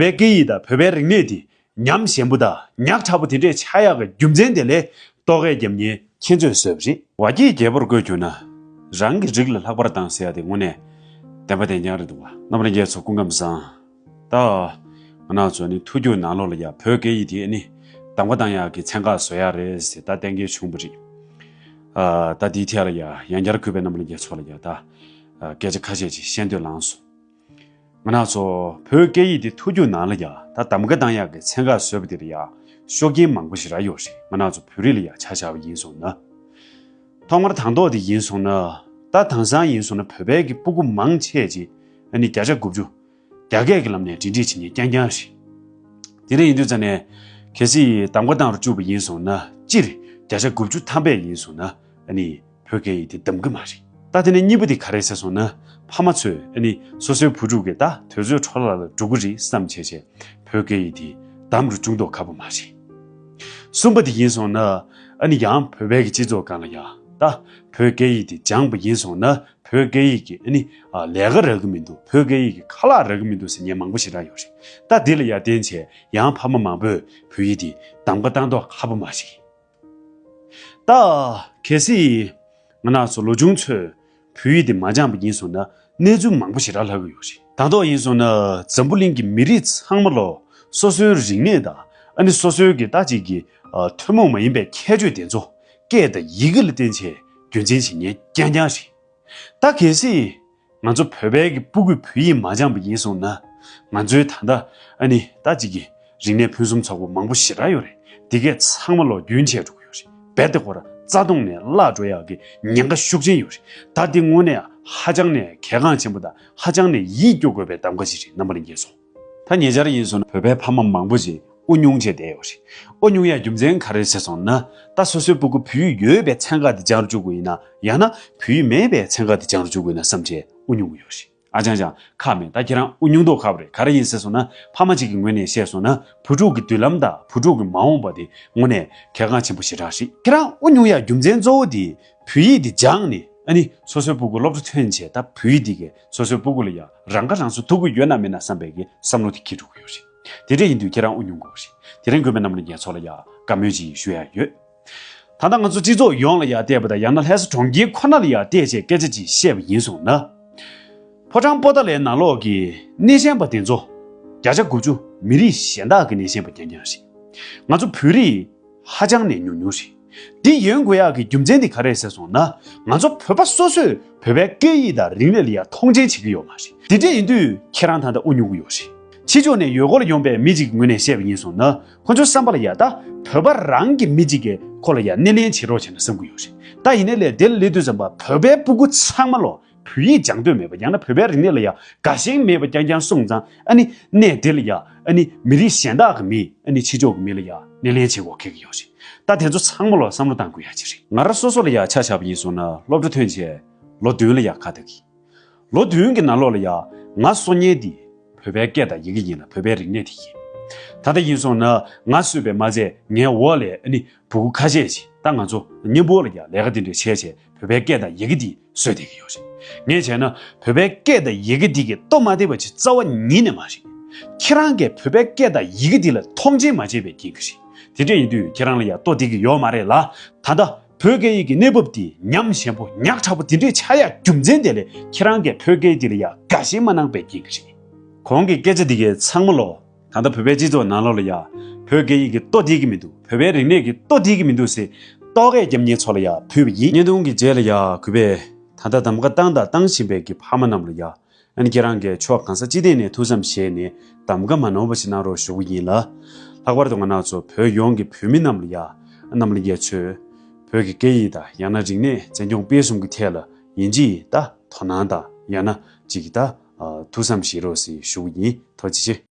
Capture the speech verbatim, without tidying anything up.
པའི་སྐད་ཡིག་དང་བོད་པའི་རིག་གནས་དེ་ཉམས་ཞན་པོ་དང་ཉག་ཕྲ་པོ་དེ་འདྲས་ཆགས་ཡག་གི་རྒྱུ་མཚན་དེ་ལས་གཏོར་བརླག་བརྒྱབ་མཁན་ཁྱེད་ཚོས་བཟོས་པ་རེད། བ་སྐྱེས་རྒྱལ་པོར་བཀོད་གྱུར་ན། རང་གི་རིགས་ལ་ལྷག་པར་དང་ཟེར་ཡ་དེ་དངོས་གནས་བདེན་པ་བདེན་རྐྱང་རེད་འདུག་བ། རྣམ་པ་ལྷན་རྒྱས་ཚོ་སྐུ་ཁམས་བཟང་། ད། ང་རང་ཚོ་ནི་ཐུགས་རྒྱུད་ནང་ལོགས་ལ་ཡ་བོད་སྐད་ཡིག་དེ་ནི་གདམ་ག་བཏང་ཡག་གི་ཚན་ཁག་བཟོ་ཡག་རེད་ཟེར་ད་གཏན་འཁེལ་བྱུང་བ་རེད། ཨ། ད་དེའི་ཐད་ལ་ཡ་ཡང་བསྐྱར་གུས་པའི་རྣམ་པ་ལྷན་རྒྱས་ཚོ་ལ་ཡ་ད། ཨ། སྐད་ཆ་ཁ་ཤས་ཅིག་བཤད་འདོད་ལངས་སོང་། ང་རང་ཚོ་བོད་སྐད་ཡིག་དེ་ཐུགས་རྒྱུད་ནང་ལ་ཡ་ད་གདམ་ག་བཏང་ཡག་གི་ཚན་ཁག་བཟོས་པ་དེ་ལ་ཡ་ཤུགས་རྐྱེན་མང་པོ་ཞིག་རག་ཡོད་རེད། ང་རང་ཚོ་བོད་རིགས་ལ་ཡ་ཆ་བཞག་པ་ཡིན་སོང་ན། ཐོག་མར་དང་ཐོག་དེ་ཡིན་སོང་ན། ད་དེང་སང་ཡིན་སོང་ན་བོད་པའི་གི་སྤུ་གུ་མང་ཆེ་ཅིག་ཨ་ནི་བརྒྱ་ཆ་དགུ་བཅུ། རྒྱ་སྐད་ཀྱི་ལམ་ནས་འབྲེལ་འདྲིས་བྱེད་མཁན་རྐྱང་རྐྱང་རེད། དེ་འདྲ་ཡིན་དུས་ཙང་ནས། གལ་སྲིད་གདམ་ག་བཏང་རུ་བཅུག་པ་ཡིན་སོང་ན་སྤྱིར་བརྒྱ་ཆ་དགུ་བཅུ་ཐམ་པས་ཡིན་སོང་ན་ཨ་ནི་བོད་སྐད་ཡིག་དེ་གདམ་གི་མ་རེད། ད་དེ་ནས་གཉིས་པ་དེ་ག་རེ་ཟེར་སོང་ན་ཕ་མ་ཚོས་ཨ་ནི་སོ་སོའི་བུ་ཕྲུག་གི་ད་དུས་ཚོད་འཕྲོ་བརླག་ལ་འགྲོ་གི་རེད་བསམ་བྱས་བྱས་བོད་སྐད་ཡིག་དེ་གདམ་རུ་བཅུག་མདོག་ཁ་པོ་མ་རེད། གསུམ་པ་དེ་ཡིན་སོང་ན་ཨ་ནི་ཡང་བོད་པའི་གི་སྤྱི་ཚོགས་སྒང་ལ་ཡ་ད་བོད་སྐད་ཡིག་དེ་སྦྱངས་པ་ཡིན་སོང་ན། བོད་སྐད་ཡིག་གི་ཨ་ནི་ཨ་ལས་ཀ་རག་གི་མི་འདུག་བོད་སྐད་ཡིག་གི་ཁ་ལག་རག་གི་མི་འདུག་ཟེར་མཁན་མང་པོ་ཞེ་དྲག་ཡོད་རེད། ད་འདི་ལ་ཡ་བརྟེན་བྱས་ཡང་ཕ་མ་མང་པོས་བོད་ཡིག་འདི་གདམ་ག་བཏང་མདོག་ཁ་པོ་མ་རེད། ད་གལ་སྲིད་ང་རང་ཚོ་ལོ་ཆུང་ཚོས་བོད་ཡིག་འདི་མ་སྦྱངས་པ་ཡིན་སོང་ན་གནས་ཚུལ་མང་པོ་ཞེ་དྲག་ལྷག་གི་ཡོད་རེད། དང་ཐོག་ཡིན་སོང་ན་འཛམ་བུ་གླིང་གི་མི་རིགས་ཚང་མ་ལོ་སོ་སོའི་རིག་གནས་དང་ཨ་ནི་སོ་སོའི་གི་ད་ཅིག་གི་ཨ་ཐུན་མོང་མ་ཡིན་པའི་ཁྱད་ཆོས་དེ་ཚོ་སྐད་དང་ཡི་གེ་ལ་བརྟེན་བྱས་རྒྱུན་འཛིན་བྱེད་མཁན་རྐྱང་རྐྱང་རེད། ད་གལ་སྲིད་ང་ཚོ་བོད་པའི་གི་སྤུ་གུས་བོད་ཡིག་མ་སྦྱངས་པ་ཡིན་སོང་ན་ང་ཚོའི་ད་ལྟ་ཨ་ནི་ད་ཅིག་གི་རིག་གནས་ཕུན་སུམ་ཚོགས་པ་མང་པོ་ཞེ་དྲག་ཡོད་རེད། འདི་གས་ཚང་མ་ལོ་རྒྱུན་ཆད་འགྲོ་གི་ཡོད་རེད། རྦད་དེ་ཁོ་ར་རྩ་དོན་ནས་བརླག་འགྲོ་ཡག་གི་ཉེན་ཁ་ཤུགས་ཆེན་ཡོད་རེད། ད་འདི་དངོས་གནས་ཧ་ཅང་ནས་གལ་འགངས་ཆེན་པོ་དང་ཧ་ཅང་ནས་ཡིད་སྐྱོ་དགོས་པའི་གདམ་ག་ཞིག་རེད། རྣམ་པ་ལྷན་རྒྱས་ཚོ། ད་ཉེ་ཆར་ཡིན་སོང་ན་བོད་པའི་ཕ་མ་མང་པོ་ཞིག་དབུ་བསྙུང་བྱས་བསྡད་ཡོད་རེད། དབུ་བསྙུང་ཡ་རྒྱུ་མཚན་ག་རེ་ཟེར་སོང་ན། ད་སོ་སོའི་སྤུ་གུ་བོད་ཡིག་ཡོད་པའི་ཚན་ཁག་དེ་སྦྱང་རུ་བཅུག་དགོས་ཡིན་ན། ཡང་ན་བོད་ཡིག་མེད་པའི་ཚན་ཁག་དེ་སྦྱང་རུ་བཅུག་དགོས་ཡིན་ན་བསམ་བྱས་དབུ་བསྙུང་གི་ཡོད་རེད། ཨ་ཅང་ཅང་ཁག་མེད། ད་ཁྱེད་རང་དབུ་བསྙུང་མདོག་ཁ་པོ་རེད། ག་རེ་ཡིན་ཟེར་སོང་ན་ཕ་མ་གཅིག་གི་ངོས་ནས་བཤད་སོང་ན་བུ་ཕྲུག་གི་མདུན་ལམ་དང་བུ་ཕྲུག་གི་མ་འོངས་པ་དེ་དངོས་གནས་གལ་འགངས་ཆེན་པོ་ཞེ་དྲག་རེད། ཁྱེད་རང་དབུ་བསྙུང་ཡ་རྒྱུ་མཚན་གཙོ་བོ་དེ་བོད་ཡིག་དེ་སྦྱངས་ནས་ཨ་ནི་སོ་སོའི་སྤུ་གུ་སློབ་གྲྭ་ཐོན་བྱས་ད་བོད་ཡིག་དེ་གས་སོ་སོའི་སྤུ་གུ་ལ་ཡ་རང་ཁ་རང་གསོ་ཐུབ་ཀྱི་ཡོད་ན་མེད་ན་བསམ་པའི་གི་བསམ་བློ་དེ་འཁྱེར་འགྲོ་གི་ཡོད་རེད། དེ་འདྲ་ཡིན་དུས་ཁྱེད་རང་དབུ་བསྙུང་དགོས་རེད། དེ་རིང་དགོན་པའི་རྣམ་པ་ལྷན་རྒྱས་ཚོ་ལ་ཡ་བཀའ་མོལ་ཅིག་ཞུ་ཡ་ཡོད། ད་ལྟ་ང་ཚོ་སྤྱི་ཚོགས་ཡོངས་ལ་ཡ་བལྟས་པ་དང་ཡང་ན་ལྷ་ས་གྲོང་ཁྱེར་ཁོ་ན་ལ་ཡ་བལྟས་བྱས་སྐད་ཆ་ཅིག་བཤད་པ་ཡིན་སོང་ན། ཕོ་བྲང་པོ་ཏཱ་ལའི་ནང་ལོགས་ཀྱི་སྣེ་ཤན་པ་དེ་ཚོ་བརྒྱ་ཆ་དགུ་བཅུ་མི་རིགས་གཞན་དག་གི་སྣེ་ཤན་པ་རྐྱང་རྐྱང་རེད། ང་ཚོ་བོད་རིགས་ཧ་ཅང་ནས་ཉུང་ཉུང་རེད། འདི་ཡོང་དགོས་ཡག་གི་རྒྱུ་མཚན་འདི་ག་རེ་ཟེར་སོང་ན། ང་ཚོ་བོད་པ་སོ་སོས་བོད་པའི་སྐད་ཡིག་དང་རིག་གནས་ལ་ཡ་མཐོང་ཆེན་བྱེད་ཀྱི་ཡོད་མ་རེད། འདི་འདྲ་ཡིན་དུས་ཁྱེད་རང་ད་ལྟ་དབུ་བསྙུང་གི་ཡོད་རེད། ཕྱི་ཕྱོགས་ནས་ཡུལ་སྐོར་ཡོང་པའི་མི་གཅིག་གི་ངོས་ནས་བཤད་པ་ཡིན་སོང་ན། ཁོ་ཚོའི་བསམ་པ་ལ་ཡ་ད་བོད་པ་རང་གི་མི་གཅིག་གིས་ཁོ་ལ་ཡ་སྣེ་ལེན་བྱེད་རོགས་བྱས་ན་བསམ་གྱི་ཡོད་རེད། ད་ཡིན་ནའི་ལས་དེ་ལ་སླེབས་དུས་ཙམ་པ་བོད་པའི་སྤུ་གུ་ཚང་མ་ལོ་བོད་ཡིག་སྦྱང་འདོད་མེད་པ་ཡང་ན་བོད་པའི་རིག་གནས་ལ་ཡ་དགའ་ཞེན་མེད་པ་རྐྱང་རྐྱང་སོང་ཙང་ཨ་ནི་གནས་དེ་ལ་ཡ་ཨ་ནི་མི་རིགས་གཞན་དག་གི་མི་ཨ་ནི་ཕྱི་ཕྱོགས་ཀྱི་མི་ལ་ཡ་སྣེ་ལེན་བྱེད་དགོས་ཁེལ་གྱི་ཡོད་རེད། ད་དེ་ཚོ་ཚང་མ་ལོ་བསམ་བློ་བཏང་དགོས་ཡ་ཅིག་རེད། ང་རང་སོ་སོ་ལ་ཡ་ཆ་བཞག་པ་ཡིན་སོང་ན་སློབ་གྲྭ་ཐོན་བྱས་ལོ་བདུན་ལ་ཡ་ཁ་གཏད་ཀྱི། ལོ་བདུན་གྱི་ནང་ལོགས་ལ་ཡ་ང་གསོ་མཁན་འདི་བོད་པའི་སྐད་དང་ཡི་གེ་ཡིན་ལ་བོད་པའི་རིག་གནས་དེ་ཡིན། ད་ལྟ་ཡིན་སོང་ན་ང་གསོས་པའི་མ་ཚད་ངའི་འོག་ལས་ཨ་ནི་བུ་གུ་ཁ་ཤས་ཤིག་ད་ང་ཚོ་མཉམ་པོ་ལ་ཡ་ལས་ཀ་དེ་འདྲ་བྱས་བྱས་བོད་པའི་སྐད་དང་ཡི་གེ་འདི་གསོས་བསྡད་ཀྱི་ཡོད་རེད། ངས་བྱས་ན་བོད་པའི་སྐད་དང་ཡི་གེ་འདི་གི་ལྟོ་མ་བདེ་བ་ཅིག་རྩ་བ་ཉིད་ནས་མ་རེད། ཁྱེད་རང་གིས་བོད་པའི་སྐད་དང་ཡི་གེ་འདི་ལ་མཐོང་ཆེན་མ་བྱས་པའི་རྐྱེན་གྱིས་རེད། དེ་འདྲ་ཡིན་དུས་ཁྱེད་རང་ལ་ཡ་ལྟོ་བདེ་གི་ཡོད་མ་རེད་ལ། ད་ལྟ་བོད་སྐད་ཡིག་གི་གནས་བབ་འདི་ཉམས་ཞན་པོ་ཉག་ཕྲ་པོ་དེ་འདྲས་ཆགས་ཡག་རྒྱུ་མཚན་དེ་ལས་ཁྱེད་རང་གིས་བོད་སྐད་འདི་ལ་ཡ་དགའ་ཞེན་མ་གནང་པའི་རྐྱེན་གྱིས་རེད། གོང་གི་སྐད་ཆ་འདི་གའི་ཚང་མ་ལོ། ད་ལྟ་བོད་པའི་སྤྱི་ཚོགས་ནང་ལོགས་ལ་ཡ། བོད་སྐད་ཡིག་གི་ལྟོ་བདེ་གི་མི་འདུག་བོད་པའི་རིག་གནས་ཀྱི་ལྟོ་བདེ་གི་མི་འདུག་ཟེར། ལྟོ་གས་རྒྱབ་མཁན་ཚོ་ལ་ཡ་ཕུལ་བ་ཡིན། བརྙན་ཐུང་གི་རྗེས་ལ་ཡ་གུས་པས་ད་ལྟ་གདམ་ག་བཏང་དང་བཏང་བཞིན་པའི་གི་ཕ་མ་རྣམས་ལ་ཡ། ཨ་ནི་ཁྱེད་རང་གིས་ཕྱོགས་གང་ས་ཅི་ཐད་ནས་ཐུགས་བསམ་བཞེས་ནས་གདམ་ག་མ་ནོར་བ་ཞིག་གནང་རོགས་ཞུ་གི་ཡིན་ལ། ལྷག་པར་དུ་ང་རང་ཚོ་བོད་ཡོངས་ཀྱི་བོད་མི་རྣམས་ལ་ཡ། རྣམ་པ་ལྷན་རྒྱས་ཚོས་བོད་ཀྱི་སྐད་ཡིག་དང་ཡང་ན་རིག་གནས་འཛིན་སྐྱོང་སྤེལ་གསུམ་གྱི་ཐད་ལ་ཡིན་གཅིག་ད་དོ་སྣང་དང་ཡང་ན་གཅིག་ད་ཐུགས་བསམ་བཞེས་རོགས་ཞེས་ཞུ་གི་ཡིན། ཐུགས་རྗེ་ཆེ།